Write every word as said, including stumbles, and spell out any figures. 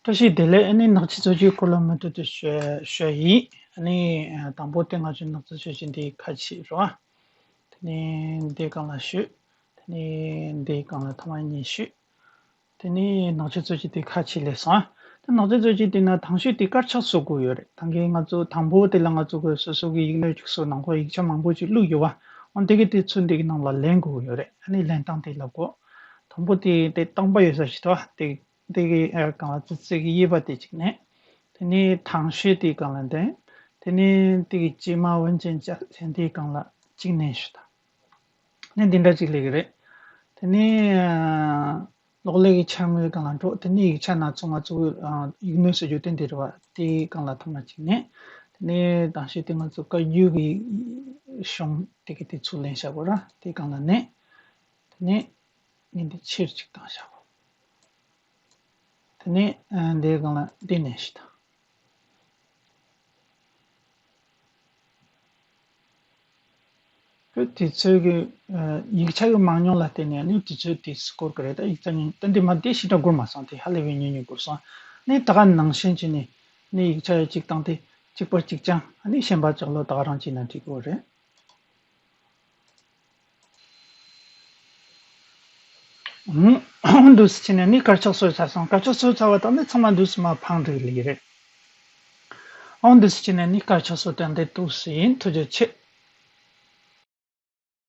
བཀྲ་ཤིས་བདེ་ལེགས། ཨ་ནི་ནག་ཆུ་གཙོ་ཆེའི་སྐོར་ལ་མུ་མཐུད་དུ་ཞུ་ཞུ་ཡིན། ཨ་ནི་དང་པོ་དེ་ང་ཚོའི་ནག་ཆུ་གཙོ་ཆེ་འདི་ཁ་ཕྱེ་རོགས། དེ་ནས་འདི་སྒང་ལ་ཞུ། དེ་ནས་འདི་སྒང་ལ་ཐོག་མ་གཉིས་ཞུ། དེ་ནས་ནག་ཆུ་གཙོ་ཆེ་དེ་ཁ་ཕྱེ་ལས་སོང་། དེ་ནག་ཆུ་གཙོ་ཆེ་དེ་ན་དང་ཤོས་དེ་དཀར་ཆག་བཟོ་དགོས་ཡོད་རེད། ད་གིན་ང་ཚོ་དང་པོ་དེ་ལ་ང་ཚོ་གི་སོ་སོ་གི་ཡིག་སྣོད་ཅིག་བཟོ་ནང་ཁོ་ཡིག་ཆ་མང་པོ་ཅིག་བླུགས་ཡོད་བ། འོན་དེ་གི་དེ་ཚུར་འདི་གི་ནང་ལ་ལེན་དགོས་ཡོད་རེད། ཨ་ནི་ལེན་སྟངས་དེ་ལབ་དགོས། དང་པོ་དེ་དེ་སྟངས་པ་ཡོད་ས་ཞིག་འདུག་བ། དེ་དེ་གི་ཨ་གང་ལ་ཙི་ཙི་གི་དབྱེ་བ་དེ་གཅིག་ནས། དེ་ནས་དང་ཤོས་དེ་གང་ལ་འདོན། དེ་ནས་དེ་གི་ཇི་མ་འོན་ཅན་ཅག་ཟེར་དེ་གང་ལ་གཅིག་ནས་ཞུ་དང་། ནས་འདི་འདྲ་གཅིག་ལས་གི་རེད། དེ་ནས་ཨ་གློག་ཀླད་ཀྱི་འཆར་ངོའི་སྒང་ལ་འགྲོ། དེ་ནས་ཡིག་ཆ་སྣ་ཚོགས་ང་ཚོ་ཨ་ཡིག་སྣོད་ཟེར་རྒྱུ་དེ་འདི་རེད་བ། དེའི་སྒང་ལ་ཐོག་མ་གཅིག་ནས། དེ་ནས་དང་ཤོས་དེ་ང་ཚོ་བཀའ་བརྒྱུད་ཀྱི་གཞུང་དེ་གི་དེ་ཚུར་ལེན་བྱ་དགོས་ར། དེའི་སྒང་ལ་ནས། དེ་ནས་ངས་འདི་ཕྱིར་གཅིག་བཏང་བྱ་དགོས། དེ་ནས་ཨ་འདིའི་སྒང་ལ་འདི་ནས་ཞིག་དང་། དེ་ཚོའི་གི་ཨ་ཡིག་ཆ་གི་མང་ཉུང་ལ་བརྟེན་ནས་ནི་དེ་ཚོའི་དེ་སྐོར་གི་རེད། ད་ཡིག་ཚང་ཉིན་ད་འདི་མ་བདེ་ཞིག་འདྲ་འགོར་མ་སོང་། དེ་ཧ་ལས་པའི་ཉུང་ཉུང་འགོར་སོང་། ནི་ད་ག་ནང་བཞིན་བྱས་ནས་ནི་ཡིག་ཆ་ཡ་གཅིག་བཏང་སྟེ་གཅིག་པ་གཅིག་རྐྱང་ནི་གཞན་པ་ཅག་ལོ་ད་ག་རང་བྱས་ན་འགྲིག་གི་རེད། འོང་འདུག་སེ་བྱས་ནས་ནི་དཀར་ཆག་བཟོས་ཚར་སོང་། དཀར་ཆག་བཟོས་ཚར་བ་དང་ནི་ཚང་མ་འདུག་སེ་མ་ཕང་འགྲིག་ལེ་རེད། འོང་འདུག་སེ་བྱས་ནས་ནི་དཀར་ཆག་བཟོས་དང་འདི་འདུག་སེ་ཡིན། ཐུགས་རྗེ་ཆེ།